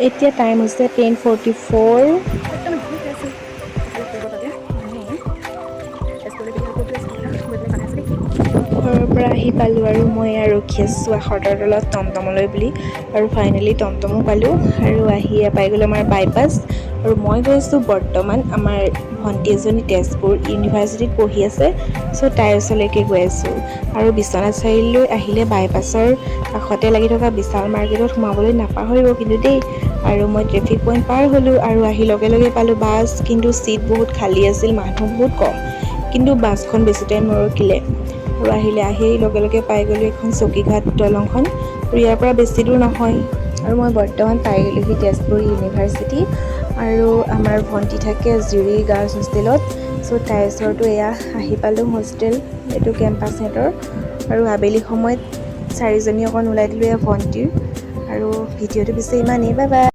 এতিয়া টাইম হৈছে 10:44। বৰ্তমান ঘূৰি আছোঁ এফালে ফুৰিব লাগে, মানে তেজপুৰলৈ গৈ আছোঁ, গৈ পেলাই জনাই আছোঁ দেই। ঘৰৰ পৰা আহি পালোঁ আৰু মই এয়া ৰখি আছোঁ আখৰতৰ তলত টমটমলৈ বুলি। আৰু ফাইনেলি টমটমো পালোঁ আৰু আহি এয়া পাই গ'লোঁ আমাৰ বাইপাছ। আৰু মই গৈ আছোঁ বৰ্তমান, আমাৰ ভণ্টি এজনী তেজপুৰ ইউনিভাৰ্চিটিত পঢ়ি আছে, চ' তাইৰ ওচৰলৈকে গৈ আছোঁ। আৰু বিশ্বনাথ চাৰিআলিলৈ আহিলে বাইপাছৰ কাষতে লাগি থকা বিশাল মাৰ্কেটত সোমাবলৈ নাপাহৰিব কিন্তু দেই। আৰু মই ট্ৰেফিক পইণ্ট পাৰ হ'লোঁ আৰু আহি লগে লগে পালোঁ বাছ। কিন্তু ছিট বহুত খালী আছিল, মানুহ বহুত কম, কিন্তু বাছখন বেছি টাইম নৰখিলে। আৰু আহিলে আহি লগে লগে পাই গ'লোঁ এখন চকীঘাট দলংখন আৰু ইয়াৰ পৰা বেছি দূৰ নহয়। আৰু মই বৰ্তমান পাই গ'লোহি তেজপুৰ ইউনিভাৰ্চিটি। আৰু আমাৰ ভণ্টি থাকে জিৰি গাৰ্লছ হোষ্টেলত, চ' তাইৰ ওচৰতো এয়া আহি পালোঁ। হোষ্টেল এইটো কেম্পাছ সিহঁতৰ। আৰু আবেলি সময়ত চাৰিজনী অকণ ওলাই দিলোঁ এয়া ভণ্টিৰ। আৰু ভিডিঅ'টো পিছে ইমানেই, বাই বাই।